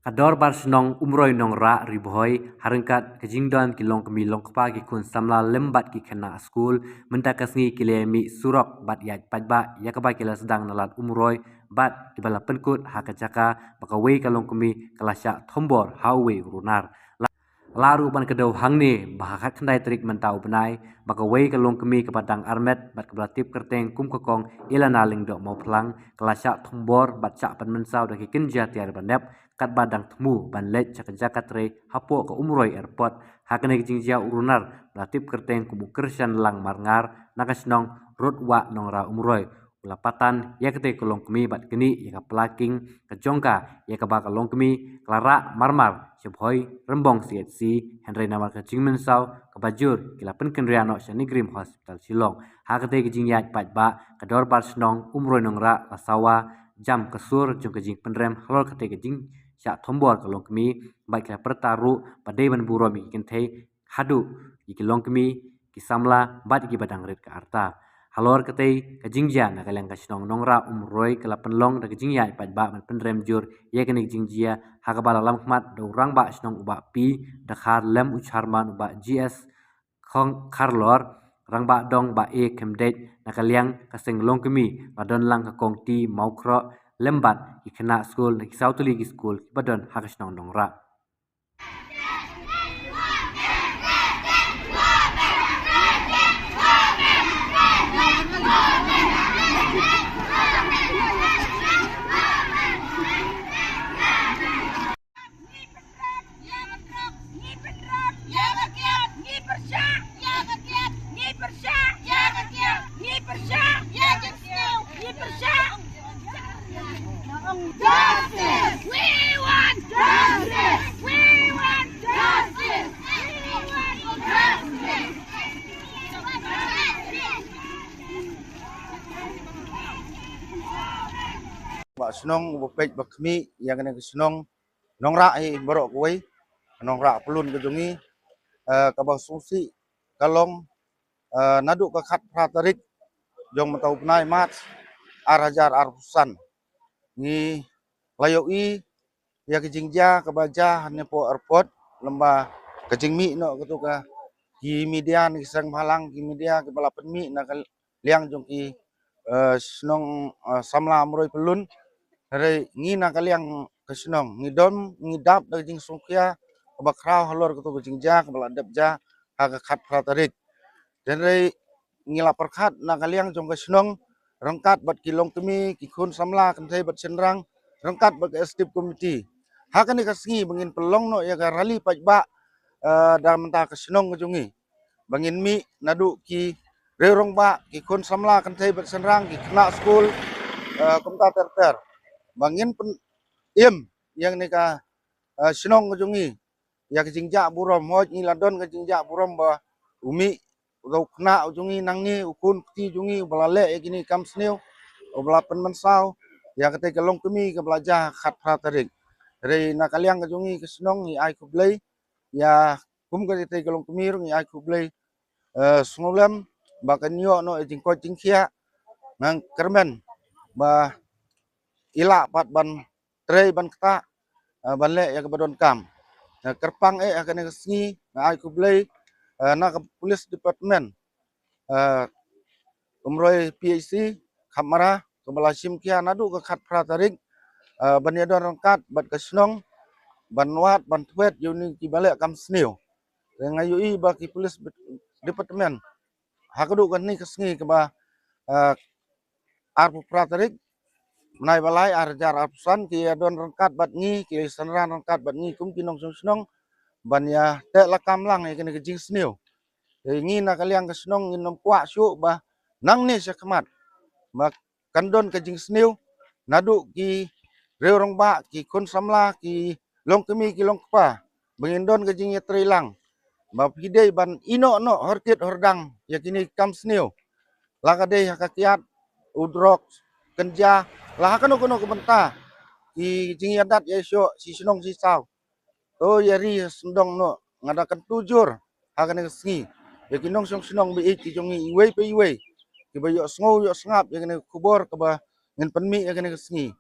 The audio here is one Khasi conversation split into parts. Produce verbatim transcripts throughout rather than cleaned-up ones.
Ka Dorbar Shnong Umroi Nongrah Ri Bhoi, ha ryngkat ka jingdon ki longkmie longkpa, ki khun samla lem bad ki khynnah skul, mynta ka sngi ki la mih surok bad ïaid paidbah ïa kaba ki la sdang na Lad Umroi bad kiba la pynkut ha ka jaka ba kawei ka longkmie ka la shah thombor ha uwei u runar. La ruh ban kdew hangne ba ha khatkhyndai tarik mynta u bnai, ba kawei ka longkmie kaba dang armet bad kaba la tip kyrteng kum ka Kong Elana Lyngdoh Mawphlang ka la shah thombor bad shah pynmynsaw da ki kynja tiar ba nep, katba dang thmu ban leit sha ka jaka trei hapoh ka Umroi Airport. Ha kane ka jingjia u runar ba la tip kyrteng kum u Kyrshan Lang Marngar na ka shnong Rudwah Nongrah Umroi u la patan ïa katei ka longkmie bad knieh ïa ka plaking ka jong ka, ïa kaba ka longkmie ka la rah marmar sha Bhoi Rymbong C H C, hynrei namar ka jingmynsaw kaba jur ki la pynkynriah noh sha NEIGRIHMS Hospital Shillong. Ha katei ka jingïaid paidbah, ka Dorbar Shnong Umroi Nongrah la sawa jam ka sur jong ka jingpynrem halor katei ka jingshah thombor ka longkmie bad ki la pyrta ruh ba dei ban burom ïa ki kynthei haduh ïa ki longkmie, ki samla bad ïa kiba dang rit ka rta. Halor katei ka jingjia, na ka liang ka shnong Nongrah Umroi ka la pynlong da ka jingïaid paidbah ban pynrem jur ïa kane ka jingjia, ha kaba la lamkhmat da u Rangbah Shnong u Bah P. Dkhar lem u Chairman u Bah G S Khong Kharlor, Rangbah Dong Bah A. Khymdeit. Na ka liang ka seng longkmie la don lang ka Kong T. Mawkhroh lem bad ki khynnah skul na ki saw tylli ki skul kiba don ha ka shnong Nongrah. Justice! We want justice! We want justice! We want justice! Ba shnong uba peit ba khmih ïa kane ka shnong Nongrah hi baroh kawei, Nongrah Pyllun ka jong ngi, eh, kaba sngewsih ka long, eh, naduh ka khatphra tarik jong mynta u bnai March ar hajar arphew san. Ngi la ïohi ïa ka jingjia kaba jia hangne hapoh airport, lem bad ka jingmih noh katto ka ki media na ki seng bhalang, ki media kiba la pynmih na ka liang jong ki, eh, shnong, eh, samla Umroi Pyllun. Hynrei ngi na ka liang ka shnong ngi don, ngi dap da ka jingsngewkhia kaba khraw halor katto ka jingjia kaba la dep jia ha ka khatphra tarik. Hynrei ngi la pyrkhat na ka liang jong ka shnong ryngkat bad ki longkmie, ki khun samla kynthei bad shynrang, ryngkat bad ka executive committee, ha kane ka sngi ba ngin pynlong noh ïa ka rally paidbah, eh, da mynta ka shnong ka jong ngi, ba ngin mih naduh ki riew rangbah, ki khun samla kynthei bad shynrang, ki khynnah skul, eh, kumta ter ter, ba ngin pynim ïa kane ka, eh, shnong ka jong ngi ïa ka jingjah burom. Hooid, ngi la don ka jingjah burom ba u mih u khynnah u jong ngi nangne, u khun kti jong ngi uba la leh ïa kine ki kam sniew, uba la pynmynsaw ïa katei ka longkmie kaba la jia khatphra tarik. Hynrei na ka liang ka jong ngi ka shnong ngi ai khublei ïa, kum katei ka longkmie ruh ngi ai khublei, eh, sngewlem ba kan ïoh noh ïa jingkoit jingkhiah. Ngan kyrmen ba i lah pat ban trei ban ktah, eh, ban leh ïa kaba donkam. Eh, kyrpang eh ha kane ka sngi nga ai khublei, eh, na ka police department, eh, Umroi P H C Khapmara, kaba la shim khia naduh ka khatphra tarik, eh, ban ïadon ryngkat bad ka shnong, ban wad ban thwet ïa une kiba leh kam sniew. Te nga ïohi ba ki police department ha kaduh kane ka sngi kaba, eh, arphew phra tarik bnai ba lai ar hajar arphew san, ki ïadon ryngkat bad ngi, ki synran ryngkat bad ngi kum ki nongshong shnong ban ïa teh lakam lang ïa kane ka jingsniew. Te ngi na ka liang ka shnong ngin ym kwah shuh ba nangne sha khmat ba kan don ka jingsniew naduh ki riew rangbah, ki khun samla, ki longkmie, ki longkpa, ba ngin don ka jingïatreilang ba phi dei ban ïehnoh noh hor kit hor dang ïa kine ki kam sniew, la ka dei ha ka kiad, u drugs, kynja, la ha kano kano ka bynta, ki jingïadat ïashoh shi shnong shi saw. To ïa ri ïa sngewdong noh, nga da kyntu jur ha kane ka sngi ïa ki nongshong shnong ba ïeit ki jong ngi iwei pa iwei kiba ïohsngew ïohsngap ïa kane ka khubor kaba ngin pynmih ïa kane ka sngi.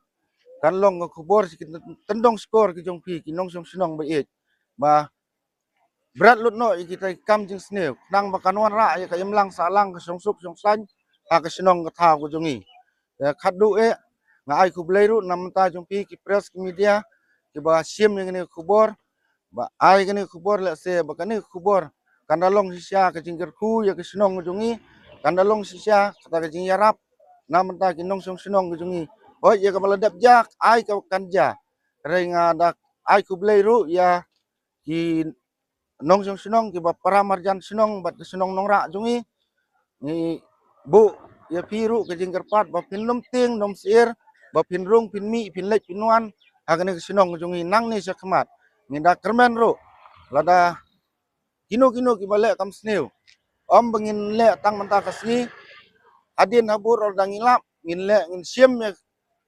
kan long ka khubor sha ki tyndong shkor ki jong phi ki nongshong shnong ba ïeit, ba bret lut noh ïa kita ki kam jingsniew, khnang ba kan wanrah ïa ka imlang sahlang, ka shongsuk shongsaiñ ha ka shnong ka thaw ka jong ngi. Te khatduh eh, nga ai khublei ruh na bynta jong phi ki press, ki media, kiba shim ïa kane ka khubor, ba ai kane ka khubor, lehse ba kane ka khubor kan da long shisha ka jingkyrkhu ïa ka shnong ka jong ngi, kan da long shisha kata ka jingïarap na bynta ki nongshong shnong ka jong ngi. Hooid, ïa kaba la dep jia, ai ka kan jia. Hynrei nga da ai khublei ruh ïa ki nongshong shnong, kiba para marjan shnong bad ka shnong Nongrah jong ngi. Ngi buh ïa phi ruh ka jingkyrpad ba phin nym tieng nym syier, ba phin rung phin mih, phin leit phin wan ha kane ka shnong ka jong ngi nangne sha khmat. Ngi da kyrmen ruh, lada kino kino kiba leh kam sniew, ym ba ngin leh tang mynta ka sngi, hadien habud lada ngi lap, ngin leh, ngin shim ïa,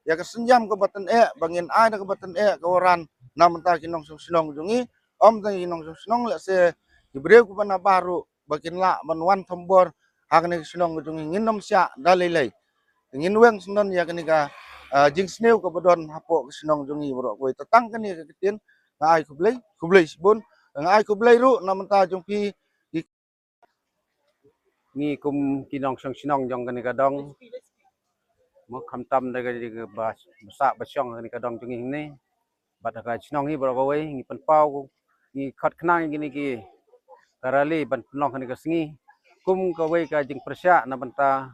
ïa ka sienjam kaba tyngeh, ba ngin ai da kaba tyngeh ka waran na bynta ki nongshong shnong jong ngi. Ym tang ki nongshong shnong, lehse ki briew kiba na bar ruh ba kin lah ban wan thombor ha kane ka shnong ka jong ngi, ngin nym shah da lei lei. Ngin weng sngewdon ïa kane ka, ah, jingsniew kaba don hapoh ka shnong jong ngi baroh kawei. Te tang kane ka ktien, nga ai khublei, khublei shibun. Nga ai khublei ruh na bynta jong phi, ngi kum ki nongshong shnong jong kane ka dong, mo, khamtam da ka, ka ba, ba sah ba shong kane ka dong jong ngi hangne. Bad ha ka shnong hi baroh kawei ngi pynpaw, ngi khot khnang ïa kine ki, ka rally ban pynlong kane ka sngi kum kawei ka jingpyrshah na bynta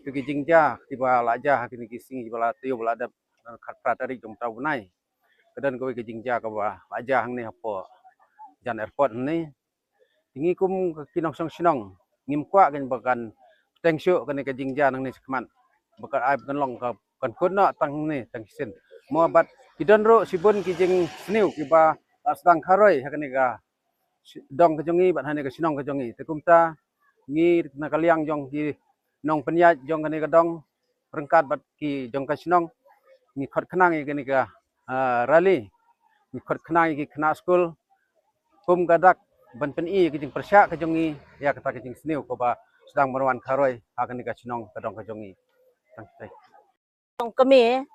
ïa ki jingjia kiba la jia ha kine ki sngi ba la taïew, ba la dep, khatphra tarik jong uta u bnai. Ka don kawei ka jingjia kaba la jia hangne hapoh jan airport hangne. Te ngi kum ki nongshong shnong ngim kwah kein ba kan pynshah kane ka jingjia nangne shakhmat, ba kan ai, ba kan long ka, kan khun noh tang hangne tang shisien. Mo, bad ki don ruh shibun ki jingsniew kiba la sdang kharoi ha kane ka shi-, dong ka jong ngi bad ha kane ka shnong ka jong ngi. Te kumta ngi na ka liang jong ki nongpynïaid jong kane ka dong ryngkat bad ki jong ka shnong, ngi khot khnang ïa kane ka, ah, rally, ngi khot khnang ïa ki khynnah skul kum ka dak ban pyni ïa ka jingpyrshah ka jong ngi ïa kata ka jingsniew kaba sdang ban wan kharoi ha kane ka shnong ka dong ka jong ngi. Tang, tang. Jong kmie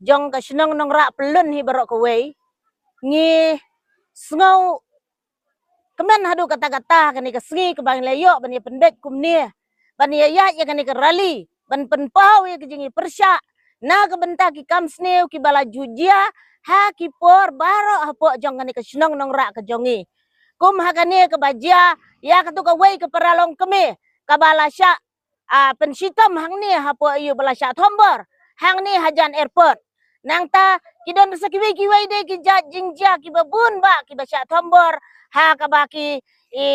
jong ka shnong Nongrah Pyllun hi baroh kawei, ngi sngew kmen haduh katta katta kane ka sngi kaba ngi la ïoh ban ïa pynbeit kumne, ban ïa ïaid ïa kane ka rally ban pynpaw ïa ka jingïapyrshah na ka bynta ki kam sniew kiba la ju jia ha ki por baroh hapoh jong kane ka shnong Nongrah ka jong ngi. Kum ha kane kaba jia ïa katu kawei ka paralong kmie kaba la shah, ah, pynshitom hangne hapoh ïa u ba la shah thombor hangne hajan airport. Nangta ki don sa kiwei kiwei de ki jait jingjia kiba bun bah kiba shah thombor ha kaba ki, i,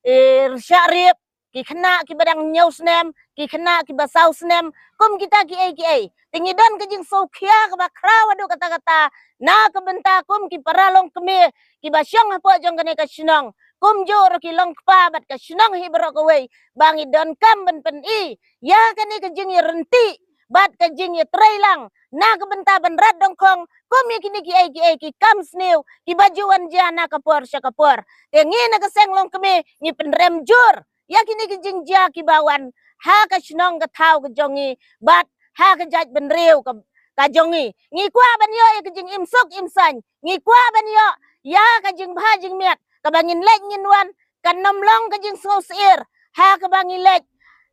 i, shah rip, ki khynnah kiba dang hynñiew snem, ki khynnah kiba saw snem, kum kita kiei kiei. Te ngi don ka jingsngewkhia kaba khraw haduh katta katta na ka bynta kum ki paralong kmie kiba shong hapoh jong kane ka shnong, kumjuh ruh ki long kpa bad ka shnong hi baroh kawei, ba ngi donkam ban pyni ïa kane ka jingïaryntih bad ka jingïatreilang na ka bynta ban rat dongkhong kum ïa kine kiei kiei ki kam sniew kiba ju wan jia na ka por sha ka por. Te ngi na ka seng longkmie ngi pynrem jur ïa kine ki jingjia kiba wan ha ka shnong ka thaw ka jong ngi bad ha ka jaitbynriew ka, ka jong ngi. Ngi kwah ban ïoh ïa ka jingim suk im saiñ, ngi kwah ban ïoh ïa ka jingbha jingmiat, kaba ngin leit ngin wan kan ym long ka jingsngewsyier ha kaba ngi leit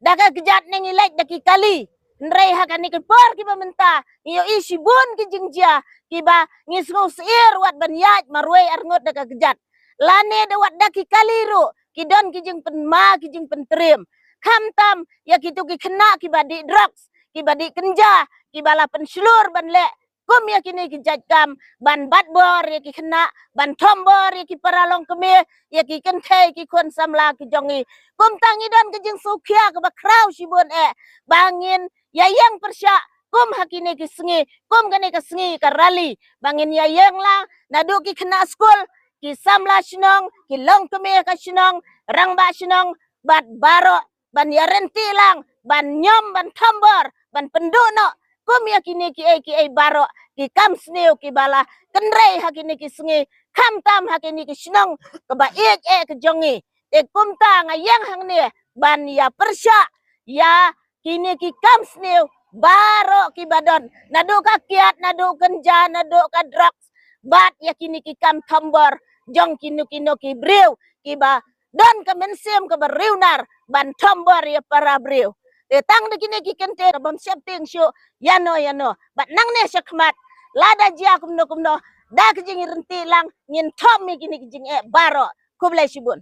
da ka kjat ne ngi leit da ki kali. Hynrei ha kane ka por kiba mynta ngi ïohi shibun ki jingjia kiba ngi sngewsyier wat ban ïaid marwei arngut da ka kjat, lane da wat da ki kali ruh ki don ki jingpynma ki jingpyntriem. Khamtam ïa kitu ki khynnah kiba dih drugs, kiba dih kynja, kiba la pynshlur ban leh kum ïa kine ki jait kam ban bat bor ïa ki khynnah, ban thombor ïa ki paralong kmie, ïa ki kynthei ki khun samla ki jong ngi. Kumta ngi don ka jingsngewkhia kaba khraw shibun eh ba ngin ïa ïeng pyrshah kum ha kine ki sngi, kum kane ka sngi ka rally, ba ngin ïa ïeng lang naduh ki khynnah skul, ki samla shnong, ki longkmie ka shnong, rangbah shnong bad baroh ban ïaryntih lang, ban ñiom, ban thombor, ban pynduh noh kum ïa kine kiei kiei baroh ki kam sniew kiba la kynrei ha kine ki sngi, khamtam ha kine ki shnong kaba ïeit eh ka jong ngi. Te kumta nga ïeng hangne ban ïa pyrshah ïa kine ki kam sniew baroh kiba don, naduh ka kiad, naduh kynja, naduh ka drugs, bad ïa kine ki kam thombor jong kino kino ki briew kiba don ka mynsiem kaba riewnar ban thombor ïa para briew. Te tang da kine ki kyntien bym sheptieng shuh ïano ïano, bad nangne shakhmat lada jia kumno kumno, da ka jingryntih lang ngin thom ïa kine ki jingeh baroh. Khublei shibun.